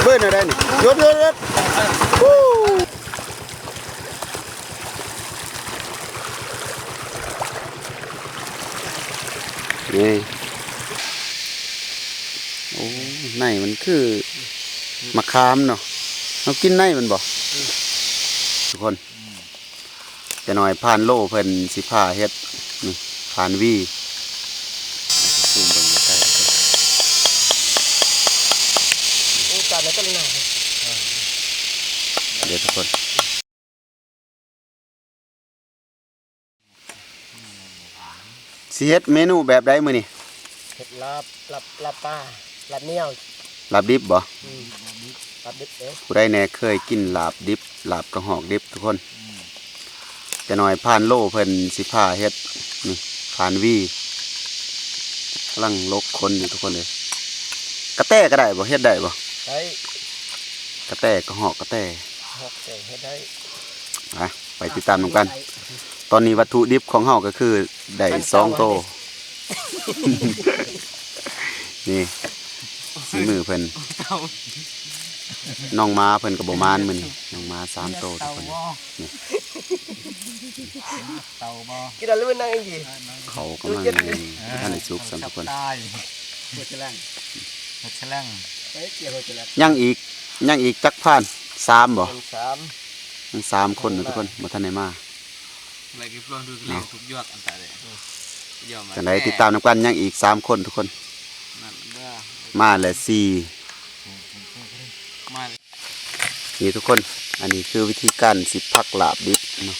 ເອີຍ ແນວໃດນີ້? ຢຸດ ຢຸດ ຢຸດ ນີ້ ໂອ້ ໃນມັນຄືໝາກຂາມເນາະ. ເຮົາກິນໃນມັນບໍ່? ອືມ ທຸກຄົນ ຈັກໜ່ອຍພານໂລເພິ່ນຊິພາເຮັດ ນີ້ ພານວີ ຊູມເບິ່ງໃກ້ໆ ໂອ້ ຈານໃນຕົ້ນນາ ເດີທຸກຄົນ. ຊິເຮັດເມນູແບບໃດມື້ນີ້? ເຮັດລາບ ລາບ ລາບປາ ລາບໜຽວ ລາບດິບບໍ່? ອືມ ລາບດິບເດ້. ຜູ້ໃດແດ່ເຄີຍກິນລາບດິບ ລາບກະຮອກດິບທຸກຄົນ? ອືມ ຈັກໜ່ອຍພານໂລເພິ່ນຊິພາເຮັດ ນີ້ ພານວີ ກຳລັງຫຼົກຂົນຢູ່ທຸກຄົນເອີຍ. ກະແຕກະໄດ້ບໍ່? ເຮັດໄດ້ບໍ່? ໄດ້ ກະແຕ ກະຮອກກະແຕ ຮອກແຕເຮັດໄດ້. ໄປ ໄປຕິດຕາມນຳກັນ. ຕອນນີ້ວັດຖຸດິບຂອງເຮົາກະຄືໄດ້ສອງໂຕ ນີ້ ສີມືເພິ່ນ. ນ້ອງໝາເພິ່ນກະບໍ່ໝານມື້ນີ້ ນ້ອງໝາສາມໂຕທຸກຄົນ. ນີ້ ເຕົາບໍ່? ກິນແລ້ວມັນນັ່ງອີກ ເຂົາກຳລັງ ບໍ່ທັນໄດ້ສຸກຊ້ຳທຸກຄົນ. ຫົວຈະແລ່ງ ຫົວຈະແລ່ງ ຍັງອີກ ຍັງອີກຈັກພານ? ສາມບໍ່? ຍັງສາມ ຍັງສາມຄົນນະທຸກຄົນ ບໍ່ທັນໄດ້ມາ. ແລະກະພວກດູແລງທຸກຍອດອັນຕະເດ ຈັ່ງໃດຕິດຕາມນຳກັນ ຍັງອີກສາມຄົນທຸກຄົນ. ມາແລ້ວສີ່ ມາ ນີ້ທຸກຄົນ ອັນນີ້ຄືວິທີການຊິພັກລາບດິບເນາະ.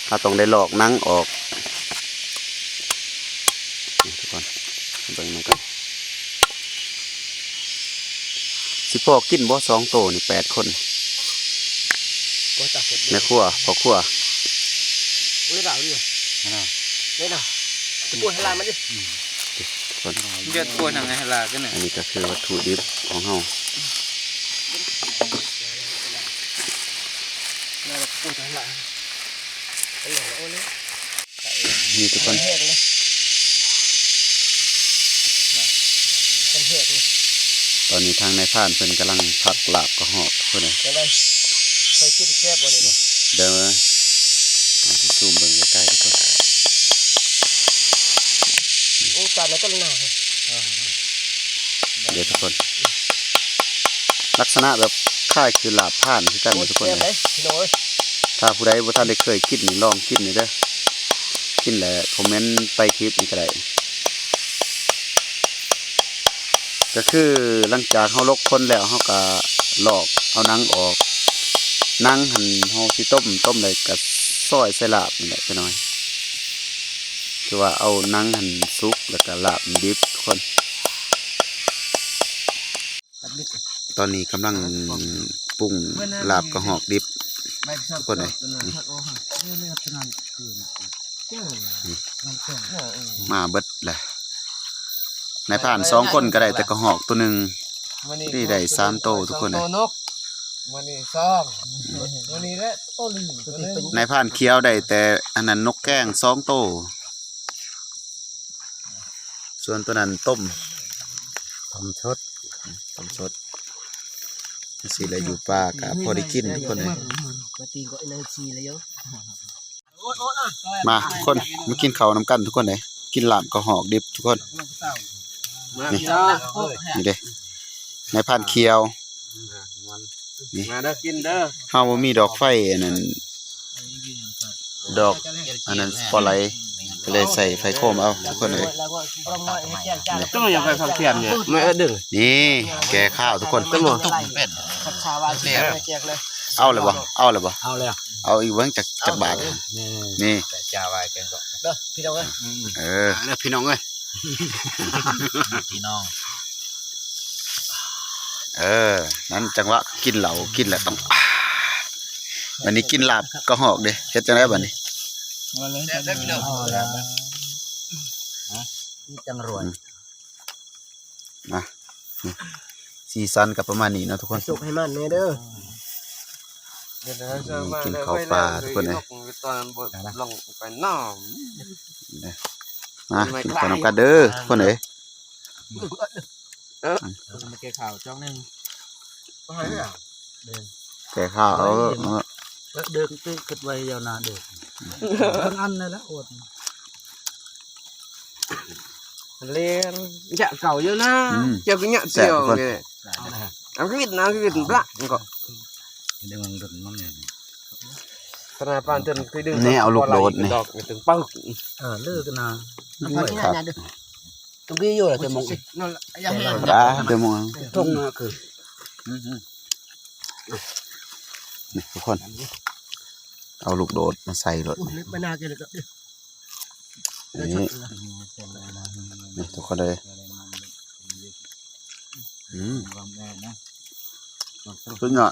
ເຮົາຕ້ອງໄດ້ລອກໜັງອອກ ນີ້ທຸກຄົນ ເບິ່ງນຳກັນ. ຊິພໍກິນບໍ່ ສອງໂຕນີ້ ແປດຄົນ ແມ່ຄົວ ພໍ່ຄົວ. ອັນນີ້ກະຄືວັດຖຸດິບຂອງເຮົາ ນີ້ທຸກຄົນ. ຕອນນີ້ທາງນາຍພານເພິ່ນກຳລັງພັກລາບກະຮອກພຸ້ນນະ. ເດີ ເຮົາຊິຊູມເບິ່ງໃກ້ໆທຸກຄົນ. ເດີທຸກຄົນ ລັກສະນະແບບຄ້າຍຄືລາບພານຄືກັນທຸກຄົນ. ຖ້າຜູ້ໃດບໍ່ທັນໄດ້ເຄີຍກິນນີ້ ລອງກິນນີ້ເດີ ກິນແລ້ວຄອມເມັນໃຕ້ຄລິບນີ້ກະໄດ້. ກະຄືຫຼັງຈາກເຮົາຫຼົກຂົນແລ້ວ ເຮົາກະລອກເອົາໜັງອອກ. ໜັງຫັ້ນເຮົາຊິຕົ້ມ ຕົ້ມແລ້ວກະຊອຍໃສ່ລາບນີ້ແຫຼະ ຈັກໜ່ອຍ ຄືວ່າເອົາໜັງຫັ້ນສຸກ ແລ້ວກະລາບມັນດິບທຸກຄົນ. ຕອນນີ້ກຳລັງປຸງລາບກະຮອກດິບທຸກຄົນເອີຍ. ນີ້ ມາເບິດແຫຼະ ນາຍພານສອງຄົນກະໄດ້ແຕ່ກະຮອກໂຕໜຶ່ງ ນີ້ໄດ້ສາມໂຕທຸກຄົນເອີຍ. ນາຍພານຂຽວໄດ້ແຕ່ອັນນັ້ນ ນົກແກ້ງສອງໂຕ. ສ່ວນໂຕນັ້ນຕົ້ມ ຕົ້ມສົດ ຕົ້ມສົດ. ຈັ່ງຊີ້ແຫຼະ ຢູ່ປ່າກະພໍໄດ້ກິນທຸກຄົນເອີຍ. ມາທຸກຄົນ ມາກິນເຂົ້ານຳກັນທຸກຄົນເອີຍ. ກິນລາບກະຮອກດິບທຸກຄົນ. ນີ້ ນີ້ເດ້ ນາຍພານຂຽວ. ນີ້ ມາເດີ ກິນເດີ. ເຮົາບໍ່ມີດອກໄຟອັນນັ້ນ ດອກອັນນັ້ນ ສະປອດໄລ ກະເລີຍໃສ່ໄຟໂຄມເອົາທຸກຄົນເອີຍ. ຕ້ອງຫຍັງໄປຜັກທຽມນີ້ ມາເອີດດຶງ. ນີ້ ແກ່ຄາວທຸກຄົນ. ເອົາແລ້ວບໍ່? ເອົາແລ້ວບໍ່? ເອົາອີກເບິ່ງຈັກ ຈັກບາດ. ນີ້ ເດີພີ່ນ້ອງເອີຍ ເອີ ພີ່ນ້ອງ ພີ່ນ້ອງ. ເອີ ນັ້ນຈັງຫວະກິນເຫຼົ້າ ກິນແລ້ວຕ້ອງ ບາດນີ້ກິນລາບກະຮອກເດ້ ເຮັດຈັ່ງໃດບາດນີ້? ຈັງຮວຍ ອືມ ນະ ສີສັນກະປະມານນີ້ເນາະທຸກຄົນ. ສຸກໃຫ້ມັນແດ່ເດີ. ນີ້ ກິນເຂົ້າປ່າທຸກຄົນເອີຍ. ມາກິນເຂົ້ານຳກັນເດີທຸກຄົນເອີຍ. ມາແກ່ຂ່າວຈອກໜຶ່ງ ແກ່ຂ່າວເອົາເດີກ ເດີກຕິ ຄິດໄວ້ຍາວໜ້າເດີກ ທັງອັນນັ້ນແຫຼະ ອດ ເລຍະເກົ່າຢູ່ນະ ເຈົ້າກໍຍະຕຽວນີ້ ອັງກິດນະ ອັງກິດບະກໍ ຂະໜາດປານເຖິງຄືດຶງ ນີ້ເອົາລູກໂດດນີ້ ດອກນີ້ເຖິງປຶກ ເອີ ເລີກນະ ມັນຍາກນະເດີ ຕົງກີ້ຢູ່ລະເຕັມມົງ ນັ້ນລະ ຢາກເຫັນ ອ່າ ເຕັມມົງ ທົ່ງນະຄື ນີ້ທຸກຄົນ ເອົາລູກໂດດມາໃສ່ໂລດ ໂອ້ຍ ເລັບມາໜ້າເກີນແລ້ວກໍ ນີ້ ນີ້ທຸກຄົນເອີຍ ອືມ ສຸດຍອດ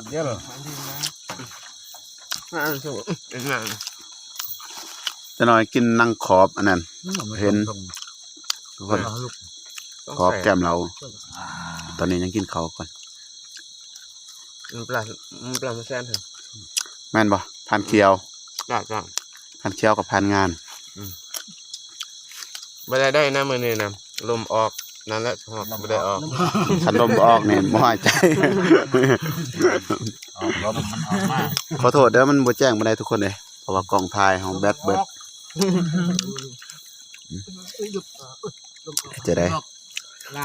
ຈະໜ້ອຍກິນນັ່ງຂອບອັນນັ້ນ ເຫັນ ທຸກຄົນ ຂອບແກ້ມເຫຼົ້າ ຕອນນີ້ຍັງກິນເຂົ້າກ່ອນ ມັນປະ ມັນປະມາແຊນ ແມ່ນບໍ່? ຜ່ານຂຽວ ຈ້າ ຈ້າ ຜ່ານຂຽວກັບຜ່ານງານ ອືມ ບໍ່ໄດ້ໄດ້ນະມື້ນີ້ນະ ລົມອອກ ນັ້ນແຫຼະ ບໍ່ໄດ້ອອກ ຄັນລົມອອກນີ້ບໍ່ຫາຍໃຈ ອອກລົມມັນອອກມາ ຂໍໂທດເດີ ມັນບໍ່ແຈ້ງປານໃດທຸກຄົນເອີຍ ເພາະວ່າກ້ອງຖ່າຍເຮົາແບັດເບິດ ເຮັດຈັ່ງໃດ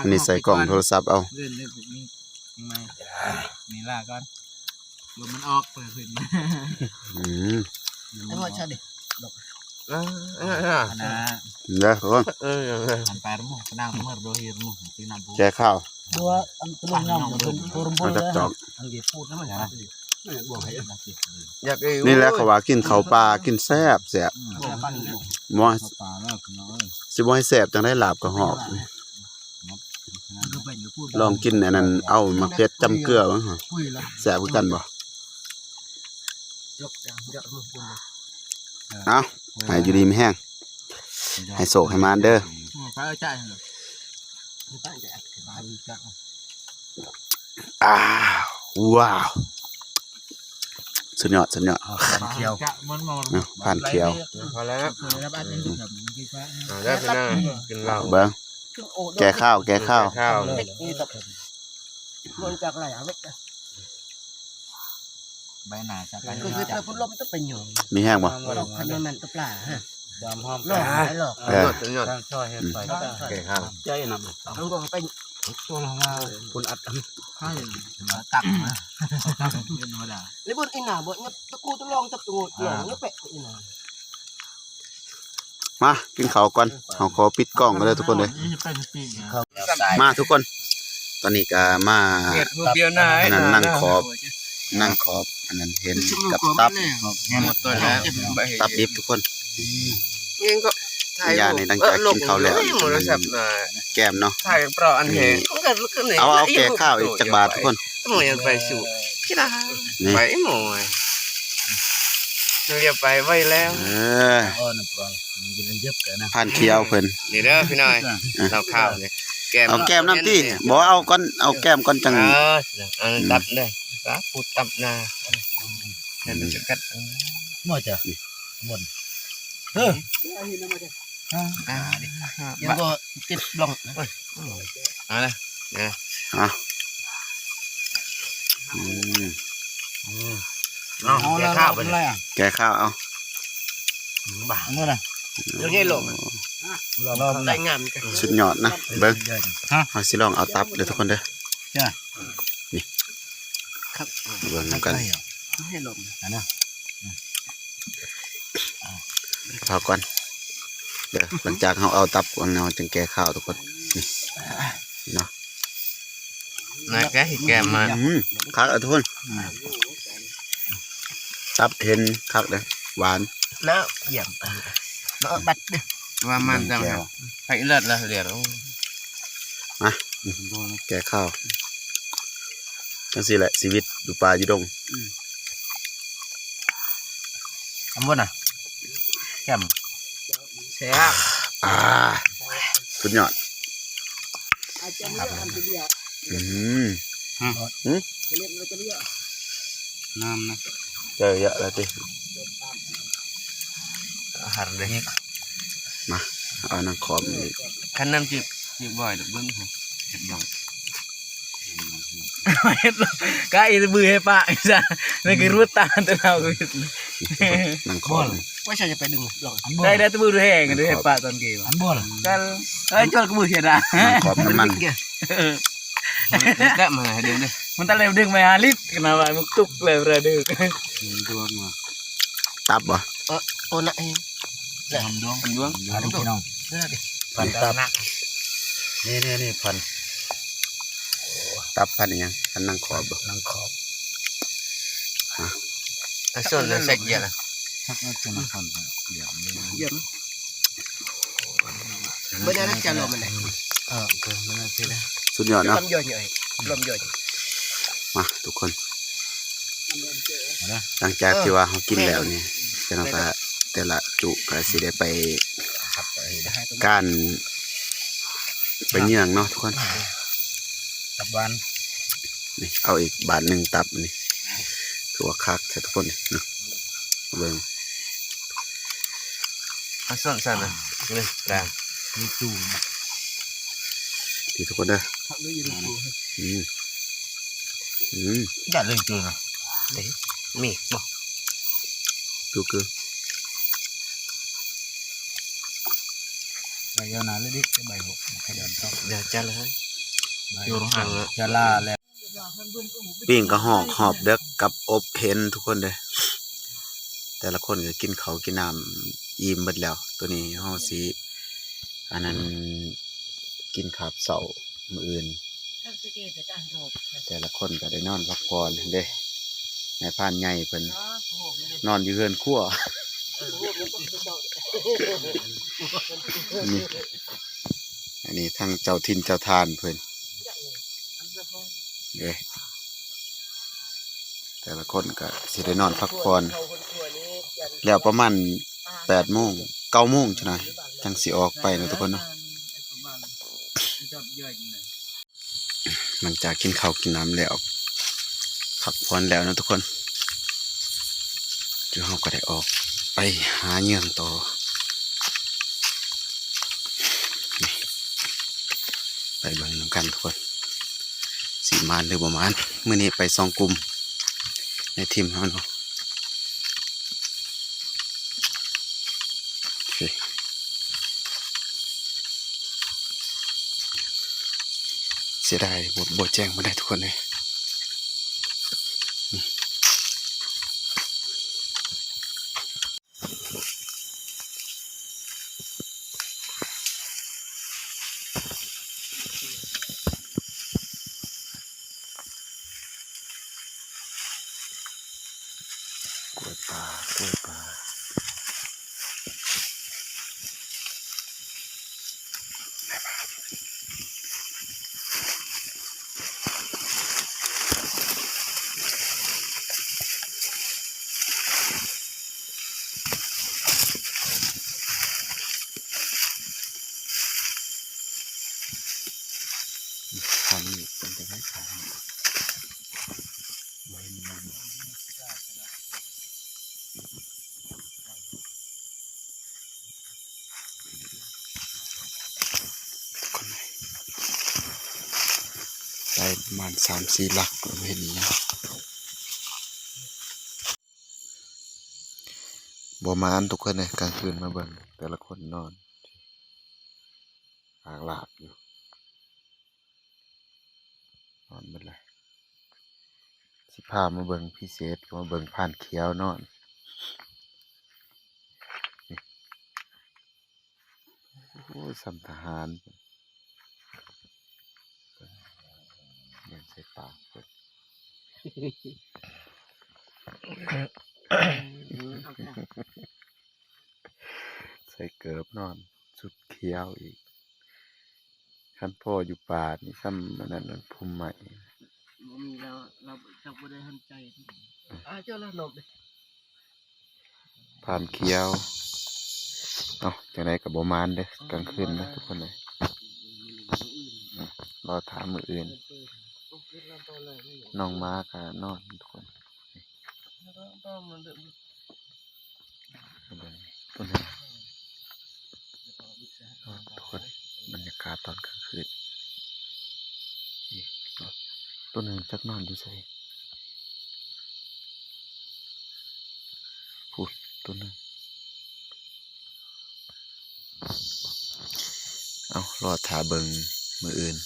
ອັນນີ້ໃສ່ກ້ອງໂທລະສັບເອົາ ນີ້ລາກ່ອນ ລົມມັນອອກ ເປີດຂຶ້ນມາ ອືມ ເອົາຊະດິ ເອີ ເອີ ເດີ ທຸກຄົນ ເອີ ອັນປາຣະມຸ ກະນາງເມີໂດຮີຣະມຸ ແກ່ຂ່າວ ບໍ່ ອັນຕົວງາມ ມາຈັບຈອກ ອັນທີ່ພູດນະມັນ ຢາກ ນີ້ແຫຼະເຂົາວ່າກິນເຂົ້າປ່າ ກິນແຊບແຊບ ອືມ ບໍ່ ເຂົ້າປ່າແລ້ວ ຊິບໍ່ໃຫ້ແຊບຈັ່ງໃດ ລາບກະຮອກ ລອງກິນອັນນັ້ນ ເອົາໝາກເຜັດຈ້ຳເກືອເບິ່ງ ແຊບຄືກັນບໍ່? ເອົາ ໃຫ້ຢູ່ດີມີແຮງ ໃຫ້ໂຊກໃຫ້ໝານເດີ ອ້າວ ວ້າວ ສຸດຍອດ ສຸດຍອດ ຜ່ານຂຽວ ຜ່ານຂຽວ ພໍແລ້ວ ເອົາເດີພີ່ນ້ອງ ກິນເຫຼົ້າ ເບິ່ງ ແກ່ຂ່າວ ແກ່ຂ່າວ ແກ່ຂ່າວ ໃບໜ້າຈະໄປ ຄືເຮັດແລ້ວພັດລົມຈະໄປຫຍັງ ມີແຮງບໍ່? ຄັນມັນຕະປາຮະ ຄວາມຫອມ ຫຼອກຫຼອກ ເອີ ແກ່ຂ່າວ ໃຈນຳ ເອົາກໍໄປ ຕົວລະວ່າ ຄຸນອັດ ໃຫ້ມາຕັກມາ ເປັນທຳມະດາ ໃນບົນອີ່ໜ້າບໍ່ ຍັບຕະກູຕະລອງ ຈັບຕະໂງດຕະລອງ ຍັບແປະອີ່ໜ້າ ມາກິນເຂົ້າກ່ອນ ເຮົາຂໍປິດກ້ອງກ່ອນເດີທຸກຄົນເດີ ມາທຸກຄົນ ຕອນນີ້ກະມາ ເຮັດຜູ້ດຽວນາຍ ອັນນັ້ນນັ່ງຂອບ ນັ່ງຂອບ ອັນນັ້ນເຫັນກັບຕັບ ຕັບດິບທຸກຄົນ ຍັງກໍ ຍາໃນຫຼັງຈາກກິນເຂົ້າແລ້ວ ແກ້ມເນາະ ເອົາ ເອົາແກ່ຂ່າວອີກຈັກບາດທຸກຄົນ ໄປສູ່ ໄປໝົດ ລຽວໄປໄວແລ້ວ ເອີ ຜ່ານຂຽວເພິ່ນ ນີ້ເດີພີ່ນ້ອງ ເຫຼົ້າຂາວນີ້ ແກ້ມ ເອົາແກ້ມນຳຕິ ບໍ່ເອົາກ່ອນ ເອົາແກ້ມກ່ອນຈັ່ງ ເອີ ອັນຕັບເດ້ ຕັບ ພູດຕັບນາ ເຫັນຈັກກັດ ໝົດຈ້ະ ໝົດ ເອີ ຍັງບໍ່ເກັບບອງ ເອົາລະ ເອົາ ອືມ ເອົາ ແກ່ຂ່າວໄປ ແກ່ຂ່າວເອົາ ບາດ ເອົານະ ເອົາໃຫ້ລົງ ລອງ ລອງ ໄດ້ງາມ ສຸດຍອດນະ ເບິ່ງ ເຮົາຊິລອງເອົາຕັບເດີທຸກຄົນເດີ ຈ້ະ ນີ້ ເບິ່ງນຳກັນ ໃຫ້ລົງ ອັນນະ ພາກ່ອນເດີ ຫຼັງຈາກເຮົາເອົາຕັບກ່ອນ ເຮົາຈຶ່ງແກ່ຂ່າວທຸກຄົນ ນີ້ເນາະ ນາແກະໃຫ້ແກມມາ ອືມ ຄັກເອີ ທຸກຄົນ ຕັບເຫັນຄັກເດ້ ຫວານ ແລ້ວຢ້ຽມ ເນາະ ບັດເດ້ ວ່າມັນຈັ່ງໃຫ້ເລີດລະ ເລີດ ໂອ້ ມາ ແກ່ຂ່າວ ຈັ່ງຊີ້ແຫຼະຊີວິດຢູ່ປ່າຢູ່ດົງ ອືມ ຄຳບໍ່ນະ ແຈ່ມ ແຊບ ອ່າ ສຸດຍອດ ອືມ ຫືມ ນ້ຳນະ ເຈີເຍາະແລ້ວຕິ ອາຫານເດ້ ມາ ເອົານັ່ງຂອບອີກ ຄັນນ້ຳຈິບ ຈິບບໍ່ໄດ້ດອກ ເບິ່ງ ເຮັດຫຍັງ ເຮັດກະອີຕະບືໃຫ້ປະຊະ ນັ້ນຄືຮູດຕາແຕ່ເຮົາກໍເຮັດ ນັ່ງຄອບ ວ່າຊິໄປດຶງລອງ ໄດ້ ໄດ້ຕະບືແຮງເດ້ປະຕອນກີ້ ອັນບໍ່ລະ ກໍເອີຍ ຈອດກະບືເສຍດາຍ ນັ່ງຄອບນ້ຳມັນ ເອີ ແລ້ວມັນໃຫ້ດຶງເດ້ ມັນຕະແລວດຶງໄປຫາລິດ ຂະໜາດວ່າມັນຕຸກແລ້ວລະດຶງ ດວງວ່າ ຕັບບໍ່? ເອີ ໂອນະ ລຳດວງ ລຳດວງ ມາດູພີ່ນ້ອງ ພັນຕັບ ນີ້ໆໆ ພັນ ຕັບພັນອີ່ຫຍັງ? ພັນນັ່ງຂອບບໍ່? ນັ່ງຂອບ ຮະ ອາ ສ່ວນແລ້ວໃສ່ເກຍລະ ຮັກເອົາຈະນະພັນ ຢ້ຽມ ຢ້ຽມ ເບິ່ງອັນນັ້ນຈະລົມມັນໄດ້ ເອີ ມັນຊິໄດ້ ສຸດຍອດເນາະ ລຳຢອຍ ລຳຢອຍ ມາທຸກຄົນ ຫຼັງຈາກທີ່ວ່າເຮົາກິນແລ້ວນີ້ ເອີ ຈັ່ງວ່າແຕ່ລະຈຸກະຊິໄດ້ໄປການ ໄປເຍືອງເນາະທຸກຄົນ ຕັບຫວານ ນີ້ ເອົາອີກບາດໜຶ່ງຕັບນີ້ ຄືວ່າຄັກແທ້ທຸກຄົນນີ້ເນາະ ເບິ່ງ ເອົາຊ້ອນຊັ້ນນະ ນີ້ກາງ ມີຈູ ນີ້ທຸກຄົນເດີ ອືມ ອືມ ຢາກເລີຍຈູນະ ເດ້ ມີບໍ່? ດູຄື ໃບຍາວນານເລີຍດິ ໃບຫົກ ຂະຫຍັນຕອກ ດຽວຈັດເລີຍ ຢູ່ໂຮງຫານ ຈະລາແລ້ວ ປີ້ງກະຮອກຮອບເດິກກັບອົບເຫັນທຸກຄົນເດີ ແຕ່ລະຄົນກໍກິນເຂົ້າກິນນ້ຳອີ່ມເບິດແລ້ວ ໂຕນີ້ເຮົາຊິ ອັນນັ້ນ ກິນຄາບເຊົ້າມື້ອື່ນ ແຕ່ລະຄົນກໍໄດ້ນອນພັກຜ່ອນເດ້ ນາຍພານໃຫຍ່ເພິ່ນນອນຢູ່ເຮືອນຄົວ ນີ້ ອັນນີ້ທາງເຈົ້າຖິ່ນເຈົ້າຖານເພິ່ນເດ້ ແຕ່ລະຄົນກໍຊິໄດ້ນອນພັກຜ່ອນ ແລ້ວປະມານແປດໂມງ ເກົ້າໂມງຈັ່ງໃດ ຈັ່ງຊິອອກໄປເນາະທຸກຄົນເນາະ ຫຼັງຈາກກິນເຂົ້າກິນນ້ຳແລ້ວ ພັກຜ່ອນແລ້ວເນາະທຸກຄົນ ຈຸເຮົາກໍໄດ້ອອກໄປຫາເຍືອງຕໍ່ ໄປເບິ່ງນຳກັນທຸກຄົນ ຊິມານຫຼືບໍ່ມານ ມື້ນີ້ໄປສອງກຸ່ມໃນທີມເຮົາເນາະ ໂອເຄ ເສຍດາຍ ບໍ່ ບໍ່ແຈ້ງບໍ່ໄດ້ທຸກຄົນເອີຍ. ກ້ວຍປ່າ ກ້ວຍປ່າ. ຄັນນີ້ເປັນຈັ່ງໃດຄັນນີ້ ບໍ່ເຫັນມັນ ໄດ້ປະມານສາມສີ່ຫຼັກ ບໍ່ເຫັນອີ່ຫຍັງ. ບໍ່ມານທຸກຄົນເອີຍ ກາງຄືນມາເບິ່ງແຕ່ລະຄົນນອນ ອາກລາກຢູ່ ນອນເບິດແລ້ວ. ຊິພາມາເບິ່ງພິເສດ ກໍມາເບິ່ງພານຂຽວນອນ. ໂອ້ຍ ສ່ຳທະຫານ ເບິ່ງໃສ່ຕາເພິ່ນ ໃສ່ເກີບນອນ ຊຸດຂຽວອີກ. ຄັນພໍ່ຢູ່ປ່ານີ້ຊ້ຳອັນນັ້ນ ພຸມໄມ້ ບໍ່ມີແລ້ວ ລາວຈັກບໍ່ໄດ້ຫັນໃຈ ອາ ເຈົ້າລະນົບເດ້ ຜ່ານຂຽວ. ເອົ້າ ຈັ່ງໃດກໍບໍ່ມານເດ້ ກາງຄືນນະທຸກຄົນເອີຍ ອືມ ລໍຖ້າມື້ອື່ນ ນ້ອງໝາກໍນອນທຸກຄົນ. ເບິ່ງ ເບິ່ງ ທຸກຄົນ ບັນຍາກາດຕອນກາງຄືນ ນີ້ເນາະ ຕົວໜຶ່ງຈັກນອນຢູ່ໃສ? ພຸ້ນ ຕົວໜຶ່ງ. ເອົາ ລໍຖ້າເບິ່ງມື້ອື່ນ.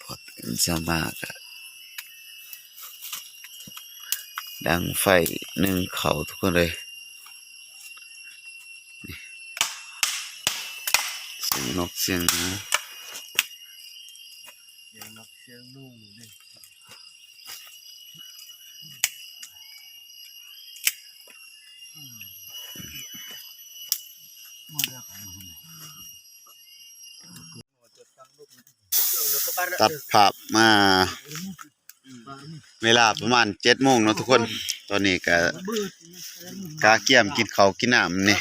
ພໍຕື່ນເຊົ້າມາກະດັງໄຟໜຶ້ງເຂົ້າທຸກຄົນເອີຍ. ນີ້ ສຽງນົກສຽງຫຍັງ ສຽງນົກສຽງໜູເດ້. ຕັດພາບມາເວລາປະມານເຈັດໂມງເນາະທຸກຄົນ. ຕອນນີ້ກະກະກຽມກິນເຂົ້າກິນນ້ຳນີ້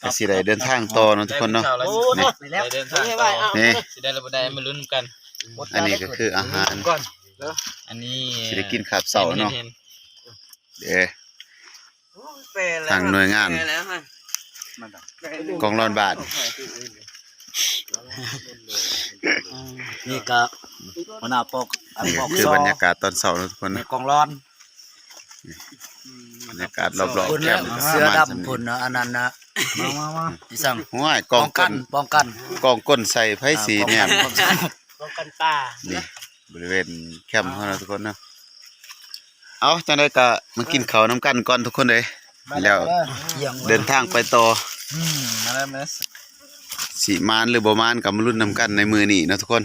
ກະຊິໄດ້ເດີນທາງຕໍ່ເນາະທຸກຄົນເນາະ. ນີ້ ໄດ້ເດີນທາງຕໍ່ ນີ້ ຊິໄດ້ຫຼືບໍ່ໄດ້ມາລຸ້ນນຳກັນ. ອັນນີ້ກະຄືອາຫານ ອັນນີ້ຊິໄດ້ກິນຄາບເຊົ້າເນາະ. ເດ້ ທາງໜ່ວຍງານກອງລອນບ້ານ. ນີ້ກະຫົວໜ້າປອກ ອັນ ນີ້ ປອກ ຄືບັນຍາກາດຕອນເຊົ້າເນາະທຸກຄົນເນາະ ກອງລອນ. ບັນຍາກາດລອບໆ ພຸ້ນແຫຼະ ແຄມ ເສືອດຳພຸ້ນນະ ອັນນັ້ນນະ ມາໆໆ ອີສັງ ໂອ້ຍ ກອງ ປ້ອງກັນ ປ້ອງກັນ ກອງກົ້ນໃສ່ ໃຜຊິແນມ ປ້ອງກັນ ປ້ອງກັນປ່າ. ນີ້ ບໍລິເວນແຄມເຮົາເນາະທຸກຄົນເນາະ. ເອົາ ຈັ່ງໃດກະມາກິນເຂົ້ານຳກັນກ່ອນທຸກຄົນເອີຍ. ແລ້ວເດີນທາງໄປຕໍ່ ອືມ ມາແລ້ວແມ່ ຊິມານຫຼືບໍ່ມານກະມາລຸ້ນນຳກັນໃນມື້ນີ້ເນາະທຸກຄົນ.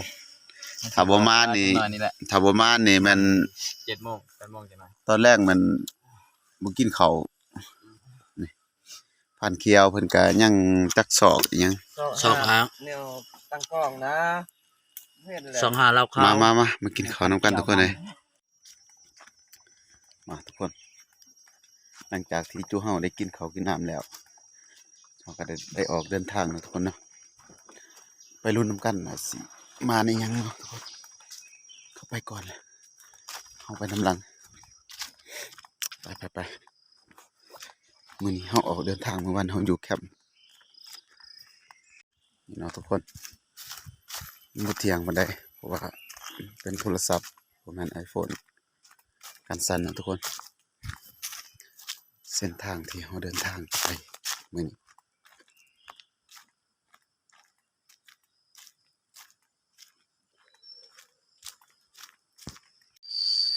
ຖ້າບໍ່ມານນີ້ ຖ້າບໍ່ມານນີ້ແມ່ນເຈັດໂມງ ແປດໂມງຈັ່ງໃດ ຕອນແລງແມ່ນບໍ່ກິນເຂົ້າ. ນີ້ ພັນຂຽວເພິ່ນກະຍັງຈັກຊອກອີ່ຫຍັງ ຊອກຫາແນວຕັ້ງກ້ອງນະ ເຫັນແລ້ວ ຊອກຫາເຫຼົ້າຂາວ. ມາ ມາ ມາ ມາກິນເຂົ້ານຳກັນທຸກຄົນເອີຍ. ມາທຸກຄົນ ຫຼັງຈາກທີ່ຈຸເຮົາໄດ້ກິນເຂົ້າກິນນ້ຳແລ້ວ ເຮົາກະໄດ້ ໄດ້ອອກເດີນທາງເນາະທຸກຄົນເນາະ. ໄປລຸ້ນນຳກັນວ່າຊິມາໃນຫຍັງເນາະທຸກຄົນ. ເຂົ້າໄປກ່ອນ ເຮົາໄປນຳຫຼັງ. ໄປ ໄປ ໄປ ມື້ນີ້ເຮົາອອກເດີນທາງ ມື້ວານເຮົາຢູ່ແຄມ. ນີ້ເນາະທຸກຄົນ ຍັງບໍ່ທ່ຽງປານໃດ ເພາະວ່າເປັນໂທລະສັບ ບໍ່ແມ່ນໄອໂຟນ ກັນສັ່ນເນາະທຸກຄົນ. ເສັ້ນທາງທີ່ເຮົາເດີນທາງໄປມື້ນີ້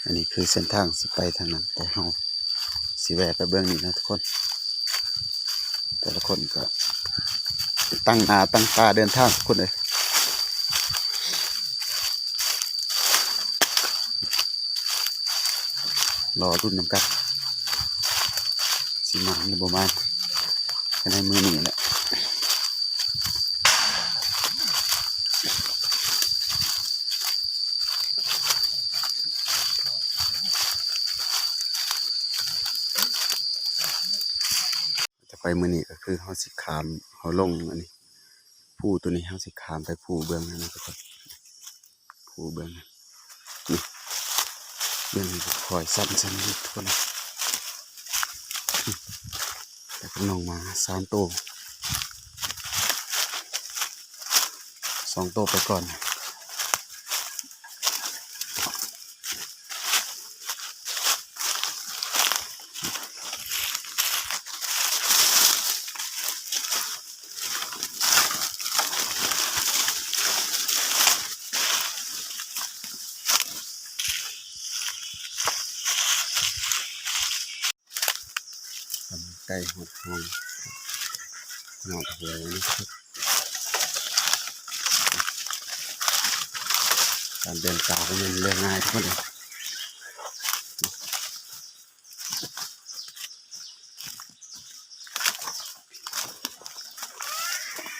ອັນນີ້ຄືເສັ້ນທາງຊິໄປທາງນັ້ນ ແຕ່ເຮົາຊິແວ່ໄປເບິ່ງນີ້ເນາະທຸກຄົນ. ແຕ່ລະຄົນກະຕັ້ງໜ້າຕັ້ງຕາເດີນທາງທຸກຄົນເອີຍ. ລໍລຸ້ນນຳກັນ ຊິມານຫຼືບໍ່ມານ ພາຍໃນມື້ນີ້ແຫຼະ. ຈະໄປມື້ນີ້ກະຄືເຮົາຊິຂ້າມ ເຮົາລົງອັນນີ້ ພູໂຕນີ້ ເຮົາຊິຂ້າມໄປພູເບື້ອງນັ້ນນະທຸກຄົນ. ພູເບື້ອງນັ້ນ ນີ້ ເບື້ອງນີ້ກະຄ່ອຍຊັນໆຢູ່ທຸກຄົນ. ແຕ່ກະນ້ອງໝາສາມໂຕ ສອງໂຕໄປກ່ອນ. ກຳລັງໃກ້ຮອດຫ້ອງ ຮອດຫ້ວຍແລ້ວເນາະ. ການເດີນປ່າບໍ່ແມ່ນເລື່ອງງ່າຍທຸກຄົນເອີຍ.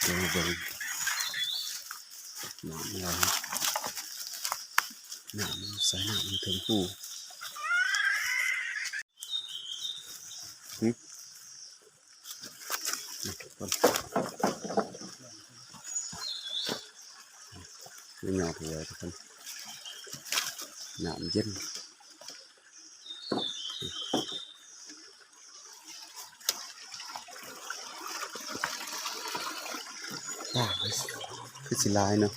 ດຽວມາເບິ່ງນ້ຳໄຫຼ ນ້ຳໃສ ນ້ຳຢູ່ເທິງພູ. ຫຶ? ນ ຄືຍອດຮວຍທຸກຄົນ ນ້ຳເຢັນ ປາ ຄືຊິຫຼາຍເນາະ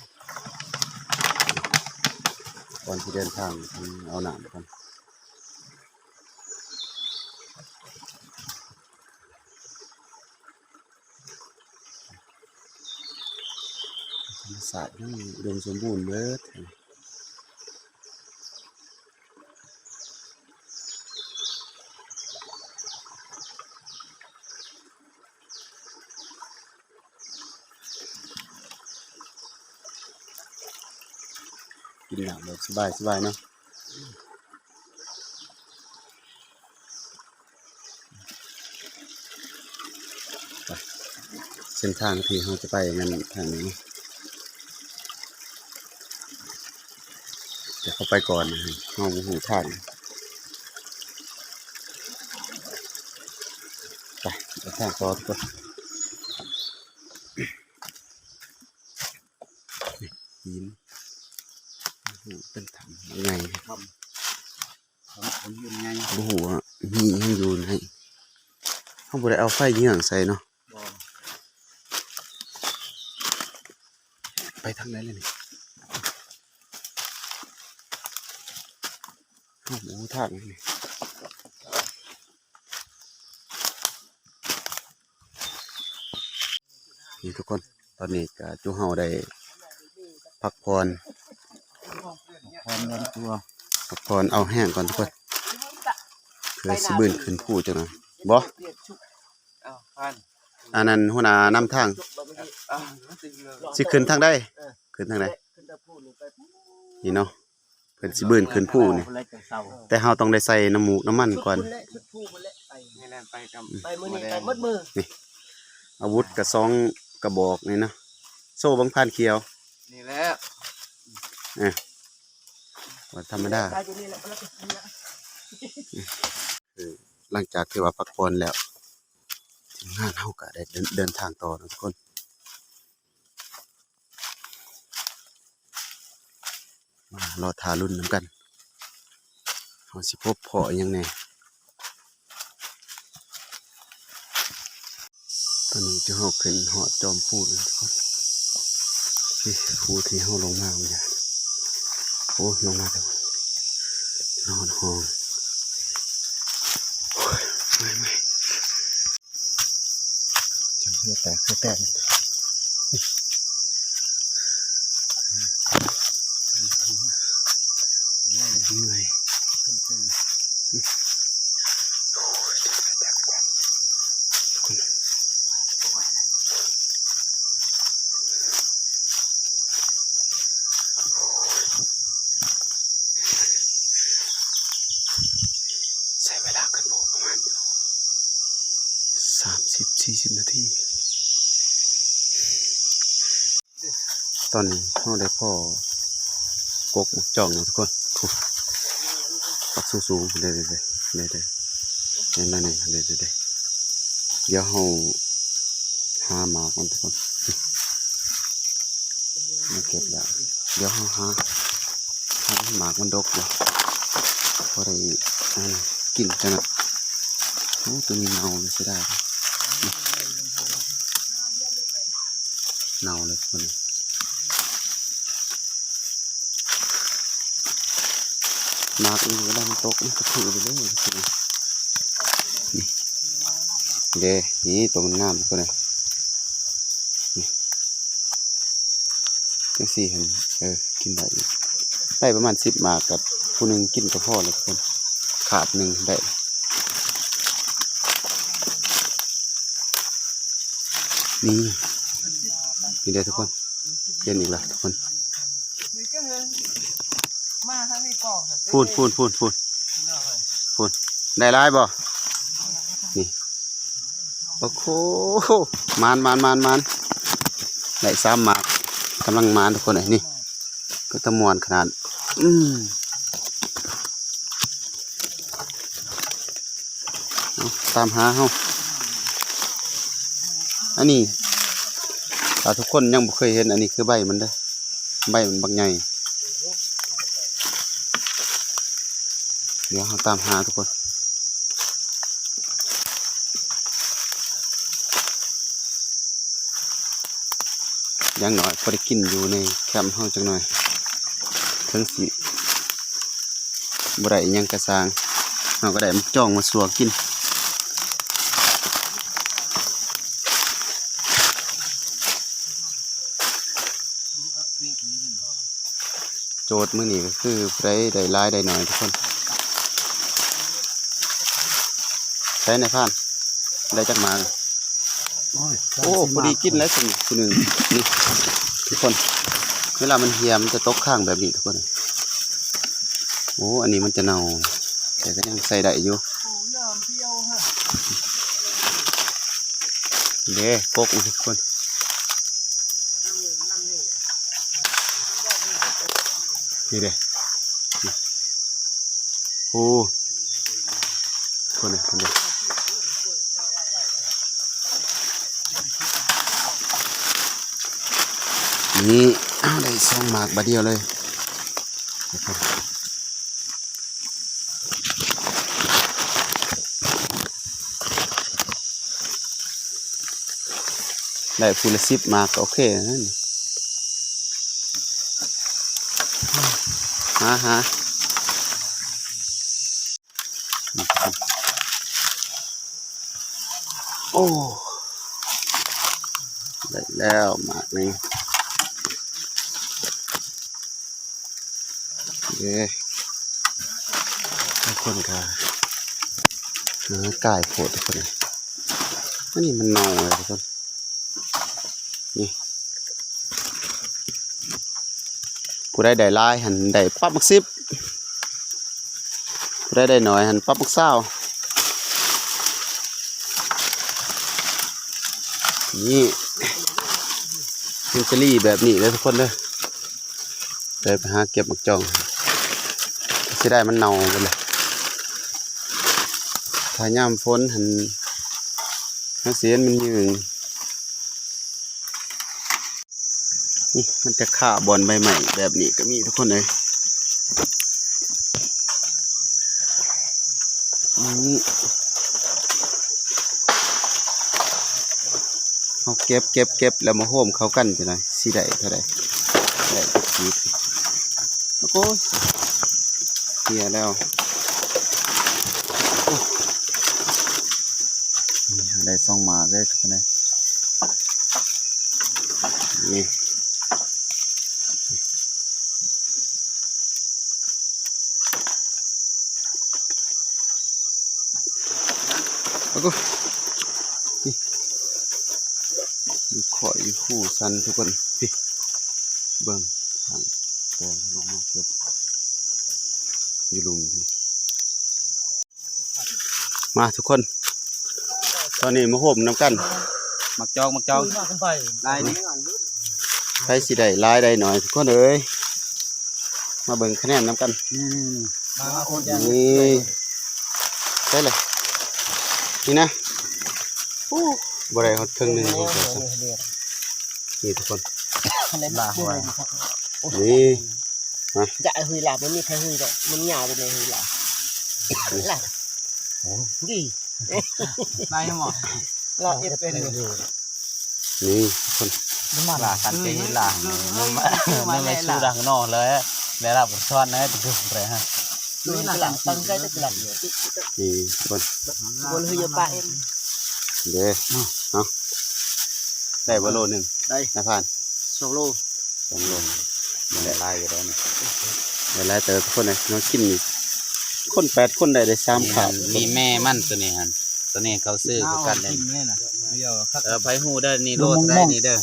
ກ່ອນຊິເດີນທາງ ເອົານ້ຳກ່ອນ. ທຳມະຊາດຍັງອຸດົມສົມບູນເບີດ ກິນນ້ຳແບບສະບາຍໆເນາະ. ໄປ ເສັ້ນທາງທີ່ເຮົາຈະໄປແມ່ນທາງນີ້ ດຽວເຮົາໄປກ່ອນນະ ເຮົາບໍ່ຮູ້ທາງ ໄປ ເດີນທາງຕໍ່ທຸກຄົນ. ຫີນ ເປັນຖ້ຳໃຫຍ່ ຖ້ຳ ຖ້ຳ ຖ້ຳຫີນໃຫຍ່ ບໍ່ຮູ້ວ່າມີຫຍັງຢູ່ໃນ ເຮົາບໍ່ໄດ້ເອົາໄຟເຍືອງໃສ່ເນາະ ບໍ່ ໄປທາງໃດລະນີ້ ເຮົາບໍ່ຮູ້ທາງນີ້. ນີ້ທຸກຄົນ ຕອນນີ້ກະຈຸເຮົາໄດ້ພັກຜ່ອນ ພັກຜ່ອນເອົາແຮງກ່ອນທຸກຄົນ ເພື່ອຊິບືນຂຶ້ນພູຈັກໜ່ອຍ ບໍ່ ອັນນັ້ນຫົວໜ້ານຳທາງ ຊິຂຶ້ນທາງໃດ ຂຶ້ນທາງໃດ ນີ້ເນາະ. ເພິ່ນຊິບືນຂຶ້ນພູນີ້ ແຕ່ເຮົາຕ້ອງໄດ້ໃສ່ນ້ຳມູກນ້ຳມັນກ່ອນ ນີ້ແຫຼະ ໄປມື້ນີ້ໄປໝົດມື້ ນີ້ ອາວຸດກະສອງກະບອກນີ້ນະ ໂຊບັງພານຂຽວ ນີ້ແຫຼະ ເອີ ບໍ່ທຳມະດາ ເອີ ຫຼັງຈາກທີ່ວ່າພັກຜ່ອນແລ້ວ ທີມງານເຮົາກະໄດ້ເດີນ ເດີນທາງຕໍ່ເນາະທຸກຄົນ. ມາລໍຖ້າລຸ້ນນຳກັນ ເຮົາຊິພົບພໍ້ອີ່ຫຍັງແດ່. ຕອນນີ້ຈຸເຮົາຂຶ້ນຮອດຈອມພູແລ້ວທຸກຄົນ ທີ່ພູທີ່ເຮົາລົງມາເມື່ອກີ້ ໂອ້ ລົງມາແຕ່ນອນຫ້ອງ ໂອ້ຍ ເມື່ອຍ ເມື່ອຍ. ຈົນເຫື່ອແຕກ ເຫື່ອແຕກ ເມື່ອຍ ໂອ້ຍ ຈົນເຫື່ອແຕກ ທຸກຄົນ. ໃຊ້ເວລາຂຶ້ນພູປະມານຢູ່ສາມສິບ ສີ່ສິບນາທີ. ຕອນນີ້ເຮົາໄດ້ພໍ້ກົກໝາກຈອງແລ້ວທຸກຄົນ ພຸ້ນ ປັກສູງໆ ເດ້ໆໆ ນີ້ໜ້ອຍໜຶ່ງ ເດ້ໆ ດຽວເຮົາຫາໝາກມັນທຸກຄົນ ມາເກັບແລ້ວ ດຽວເຮົາຫາ ຫາໝາກມັນດົກຢູ່ ພໍໄດ້ ອັນ ກິນຈັ່ງນັ້ນ. ໂອ້ ໂຕນີ້ເນົ່າເລີຍ ເສຍດາຍ ເນົ່າເລີຍຄົນ ໝາກນີ້ເວລາມັນຕົກມັນກະຖືໄປເລີຍ ນີ້ເດ້ ນີ້ໂຕມັນງາມໂຕນີ້ ນີ້ ຈັ່ງຊີ້ຫັ້ນ ເອີ ກິນໄດ້ຢູ່ ໄດ້ປະມານສິບໝາກ ກັບຜູ້ໜຶ່ງກິນກະພໍແລ້ວທຸກຄົນ ຂາດໜຶ່ງໄດ້ ນີ້ ນີ້ເດ້ທຸກຄົນ ເຫັນອີກແລ້ວທຸກຄົນ ພຸ້ນ ພຸ້ນ ພຸ້ນ ພຸ້ນ ພຸ້ນ ໄດ້ຫຼາຍບໍ່? ນີ້ ໂອ້ໂຫ ໝານ ໝານ ໝານ ໝານ ໄດ້ສາມໝາກ ກຳລັງໝານທຸກຄົນເອີຍ ນີ້ ເປັນຕາມ່ວນຂະໜາດ ອືມ ເອົາ ຕາມຫາເຮົາ ອັນນີ້ ຖ້າທຸກຄົນຍັງບໍ່ເຄີຍເຫັນ ອັນນີ້ຄືໃບມັນເດີ້ ໃບມັນບັກໃຫຍ່. ດຽວເຮົາຕາມຫາທຸກຄົນ. ຢ່າງໜ້ອຍພໍໄດ້ກິນຢູ່ໃນແຄມເຮົາຈັກໜ່ອຍ ເຖິງຊິບໍ່ໄດ້ອີ່ຫຍັງກະຊ່າງ ເຮົາກະໄດ້ໝາກຈອງມາຊົ່ວກິນ. ໂຈດມື້ນີ້ກະຄືຜູ້ໃດໄດ້ຫຼາຍໄດ້ໜ້ອຍທຸກຄົນ. ໃສນາຍພານ ໄດ້ຈັກໝາກ? ໂອ້ຍ ໂອ້ ພໍດີກິນແລ້ວຊິ ຜູ້ໜຶ່ງນີ້ທຸກຄົນ. ເວລາມັນເຫ່ຍ ມັນຈະຕົກຄ້າງແບບນີ້ທຸກຄົນ. ໂອ້ ອັນນີ້ມັນຈະເນົ່າ ແຕ່ກະຍັງໃຊ້ໄດ້ຢູ່. ເດ້ ກົກນີ້ທຸກຄົນ ນີ້ເດ້. ໂອ້ ຄົນນະ ຄົນນະ ນີ້ ເຮົາໄດ້ສອງໝາກບາດດຽວເລີຍ. ໄດ້ຜູ້ລະສິບໝາກກະໂອເຄແລ້ວນີ້. ຫາ ຫາ ໂອ້ ໄດ້ແລ້ວໝາກໜຶ່ງ. ເດ້ ບາງຄົນກະ ເອີ ກາຍໂພດທຸກຄົນເອີຍ. ອັນນີ້ມັນເນົ່າແລ້ວທຸກຄົນ ນີ້ ຜູ້ໃດໄດ້ຫຼາຍຫັ້ນໄດ້ປັບໝາກສິບ ຜູ້ໃດໄດ້ໜ້ອຍຫັ້ນປັບໝາກຊາວ. ນີ້ ເປັນຈະລີແບບນີ້ເດີທຸກຄົນເດີ. ເລີຍໄປຫາເກັບໝາກຈອງ ເສຍດາຍມັນເນົ່າເບິດເລີຍ. ຖ້າຍາມຝົນຫັ້ນ ເຮົາຊິເຫັນມັນຍືງ. ນີ້ ມັນຈະຄາບ່ອນໃບໄມ້ແບບນີ້ກະມີທຸກຄົນເອີຍ. ນີ້ ເຮົາເກັບ ເກັບ ເກັບແລ້ວມາໂຮມເຂົ້າກັນຈັ່ງໃດ ຊິໄດ້ເທົ່າໃດ ໄດ້ຈັກກີບ. ໂອ້ຍ ເສຍແລ້ວ. ໂອ້ ນີ້ ໄດ້ສອງໝາກເລີຍທຸກຄົນເອີຍ. ນີ້ ໂອ້ໂຫ ນີ້ ຂ້ອຍຢູ່ ໂຫ ສັ່ນທຸກຄົນ ພີ້ ເບິ່ງ ທາງ ແຕ່ລົງມາເກັບຢູ່ລຸ່ມພີ້. ມາທຸກຄົນ ຕອນນີ້ມາໂຮມນຳກັນ ໝາກຈອງ ໝາກຈອງ ຫຼາຍນີ້ ໃຜຊິໄດ້ຫຼາຍໄດ້ໜ້ອຍ ທຸກຄົນເອີຍ. ມາເບິ່ງຄະແນນນຳກັນ ນີ້ ມາ ນີ້ ໃສ່ເລີຍ ນີ້ນະ. ໂອ້ ບໍ່ໄດ້ຮອດເຄິ່ງໜຶ່ງ ນີ້ທຸກຄົນ ນີ້ ຈະຫືລາ ບໍ່ມີໃຜຫືດອກ ມັນຍາວໄປເລີຍຫືລາ ລາ ໂອ້ ດີ ໄດ້ໝໍ ລາເອັດເປັນ ນີ້ຄົນ ລາຄັນເປັນລາ ມັນມາ ມັນມາຊູດັງນອກເລີຍ ແລ້ວລາບໍ່ຊອນເລີຍ ຕຶກໄປຮະ ນີ້ລາຕັ້ງໃຈຕຶກລາ ນີ້ຄົນ ຄົນຫືຢາປາເອັນ ເດ້ ເອົາ ໄດ້ບໍ່ໂລໜຶ່ງ ໄດ້ ນາຍພານ ສອງໂລ ສອງໂລ ມັນໄດ້ຫຼາຍຢູ່ດອກນີ້ ໄດ້ຫຼາຍເຕີບທຸກຄົນເອີຍ ເຮົາກິນນີ້ ຄົນແປດຄົນໄດ້ ໄດ້ສາມຄາບ ນີ້ແມ່ມັນ ໂຕນີ້ຫັ້ນ ໂຕນີ້ເຂົາຊື້ຄືກັນເດ້ ເອີ ໃຜຮູ້ເດີ ນີ້ໂລເທົ່າໃດນີ້ເດີ.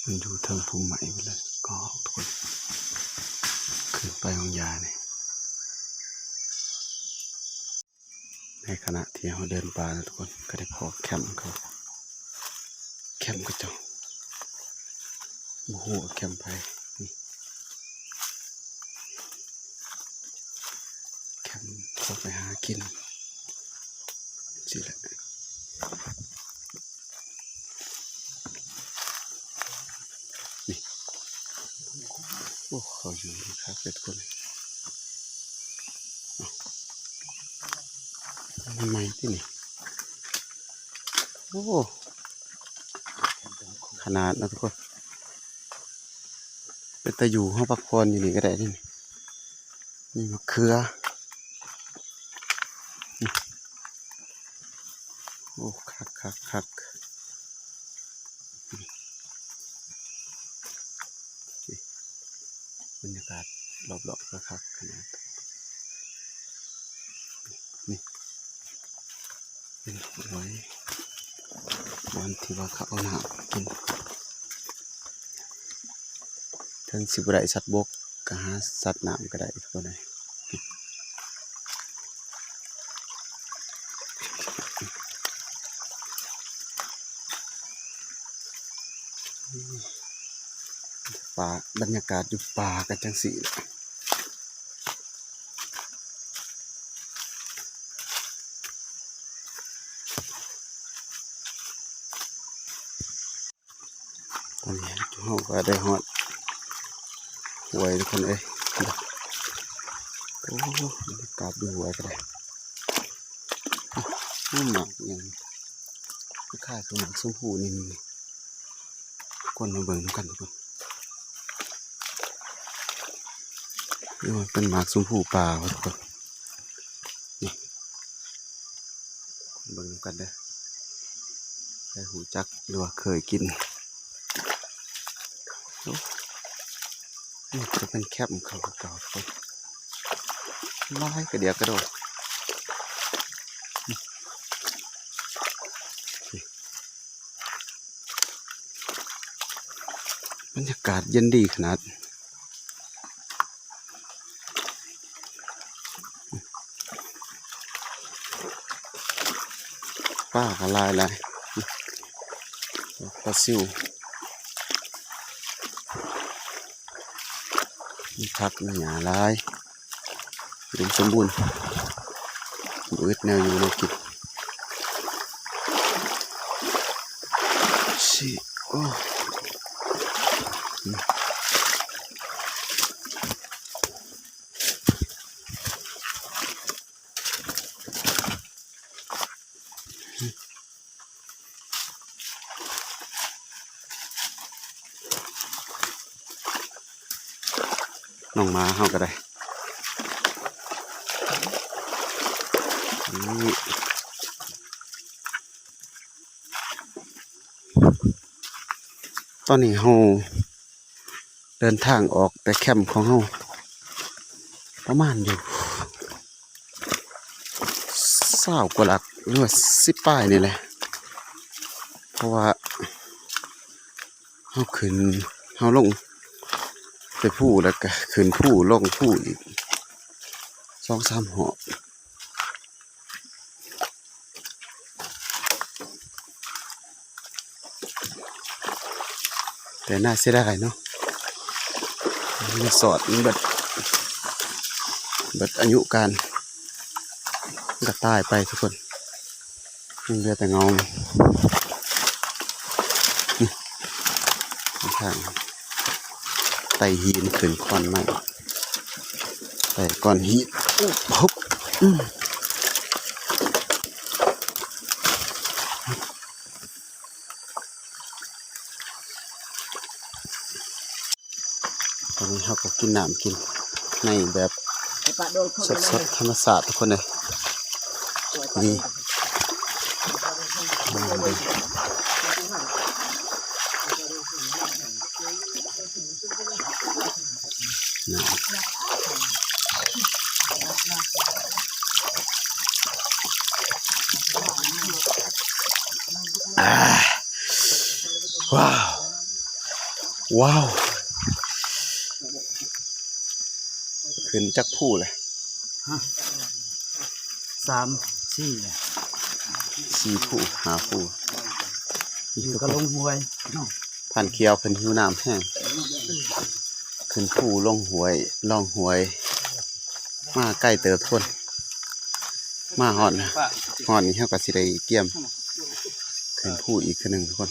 ມັນຢູ່ເທິງພຸ່ມໄມ້ພຸ້ນແຫຼະ ກໍທຸກຄົນ ຂຶ້ນໄປຂອງຢານີ້. ໃນຂະນະທີ່ເຮົາເດີນປ່ານະທຸກຄົນ ກໍໄດ້ພໍ້ແຄມເຂົາ ແຄມເຂົາເຈົ້າ ບໍ່ຮູ້ວ່າແຄມໃຜ ນີ້ ແຄມເຂົາໄປຫາກິນ ຈັ່ງຊີ້ແຫຼະ. ນີ້ ໂອ້ ເຂົາຢູ່ດີຄັກເດ້ທຸກຄົນ ໃໝ່ໆຕິນີ້ ໂອ້ ຂະໜາດນະທຸກຄົນ ເປັນຕາຢູ່ ເຮົາພັກຜ່ອນຢູ່ນີ້ກໍໄດ້ເດ້ນີ້. ນີ້ມະເຂືອ ໂອ້ ຄັກໆໆ ບັນຍາກາດລອບໆ ກໍຄັກຂະໜາດ ນີ້ ເປັນຫ້ວຍ ບ່ອນທີ່ວ່າເຂົາເອົານ້ຳກິນ ເຖິງຊິບໍ່ໄດ້ສັດບົກ ກໍຫາສັດນ້ຳກໍໄດ້ທຸກຄົນເອີຍ. ປ່າ ບັນຍາກາດຢູ່ປ່າກໍຈັ່ງຊີ້ແຫຼະ. ຕອນນີ້ເຮົາກໍໄດ້ຮອດຫ້ວຍທຸກຄົນເອີຍ. ໂອ້ ບັນຍາກາດຢູ່ຫ້ວຍກໍໄດ້. ອືມ ໝາກຫຍັງ ຄ້າຍໆຄືໝາກຊົມພູນີ້ ນີ້ ຄົນມາເບິ່ງນຳກັນທຸກຄົນ. ໂອ້ຍ ເປັນໝາກຊົມພູປ່າວ່າທຸກຄົນ ນີ້ ເບິ່ງນຳກັນເດີ ໃຜຮູ້ຈັກ ຫຼືວ່າເຄີຍກິນ. ໂອ້ ນີ້ຈະເປັນແຄມເຂົາຄືເກົ່າທຸກຄົນ ຫຼາຍກະດຽກກະໂດດ. ບັນຍາກາດເຢັນດີຂະໜາດ ປາກໍຫຼາຍໆ ປາຊິວ ມີຜັກມີຫຍ້າຫຼາຍ. ອຸດົມສົມບູນ ບໍ່ອຶດແນວຢູ່ແນວກິນ. ຊິ ໂອ້ ນ້ອງໝາເຮົາກໍໄດ້ ນີ້ ຕອນນີ້ເຮົາເດີນທາງອອກແຕ່ແຄມຂອງເຮົາ ປະມານຢູ່ ຊາວກວ່າຫຼັກ ຫຼືວ່າສິບປາຍນີ້ແຫຼະ ເພາະວ່າເຮົາຂຶ້ນ ເຮົາລົງແຕ່ພູ ແລ້ວກະຂຶ້ນພູ ລົງພູອີກສອງສາມຮອບ. ແຕ່ໜ້າເສຍດາຍເນາະ ມັນສອດ ມັນເບິດ ເບິດອາຍຸການ ມັນກໍຕາຍໄປທຸກຄົນ ຍັງເຫຼືອແຕ່ເງົາ ນີ້ ທາງ ໄຕ່ຫີນຂຶ້ນຂອນໄມ້ ໄຕ່ກ້ອນຫີນ ໂອ້ ຮຶບ ອືມ ຕອນນີ້ເຮົາກໍກິນນ້ຳກິນໃນແບບ ໄປປະໂດນຄົນ ສົດໆ ທຳມະຊາດທຸກຄົນເອີຍ ນີ້ ອາ ວ້າວ ວ້າວ ຂຶ້ນຈັກພູແຫຼະ? ຮະ ສາມ ສີ່ ສີ່ພູ ຫ້າພູ ຢູ່ກັບລົງຫ້ວຍເນາະ. ຜ່ານຂຽວເພິ່ນຫິວນ້ຳແຮງ ຂຶ້ນພູລົງຫ້ວຍ ລ່ອງຫ້ວຍ ມາໄກເຕີບທຸກຄົນ. ມາຮອດ ຮອດນີ້ເຮົາກໍຊິໄດ້ກຽມຂຶ້ນພູອີກເທື່ອໜຶ່ງທຸກຄົນ.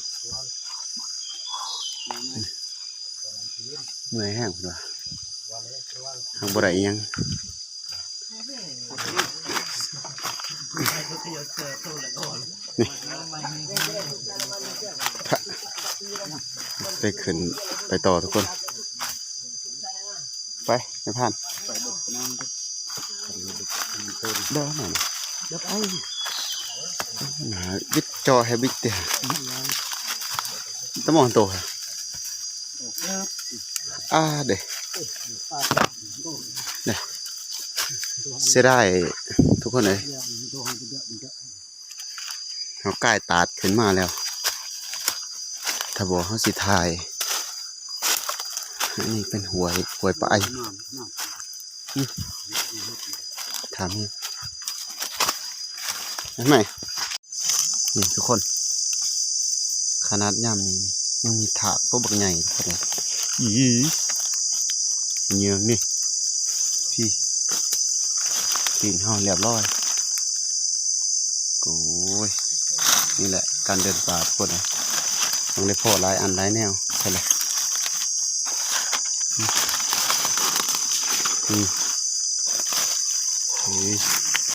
ເມື່ອຍແຮງເພິ່ນວ່າ ຫາກບໍ່ໄດ້ອີ່ຫຍັງ. ນີ້ ໄປຂຶ້ນໄປຕໍ່ທຸກຄົນ. ໄປ ນາຍພານ ເດີນາ ເດີໄປ ຫາບິດຈໍໃຫ້ບິດເດ ຕະມອງໂຕ ອ່າເດ ເດ ເສຍດາຍທຸກຄົນເອີຍ. ເຮົາກາຍຕາດຂຶ້ນມາແລ້ວ ຖ້າບໍ່ເຮົາຊິຖ່າຍ. ອັນນີ້ເປັນຫ້ວຍ ຫ້ວຍປາໄອ ຖາມນີ້ ເຫັນໄໝ? ນີ້ທຸກຄົນ ຂະໜາດຍາມນີ້ນີ້ ຍັງມີທາກໂຕບັກໃຫຍ່ທຸກຄົນເອີຍ. ອີ ເຫຍື່ອງນີ້ ພີ້ ຕີນເຮົາລຽບຮ້ອຍ. ໂອ້ຍ ນີ້ແຫຼະການເດີນປ່າທຸກຄົນເອີຍ ຕ້ອງໄດ້ພໍ້ຫຼາຍອັນຫຼາຍແນວ. ໃສ່ລະ ນີ້ ນີ້ ນີ້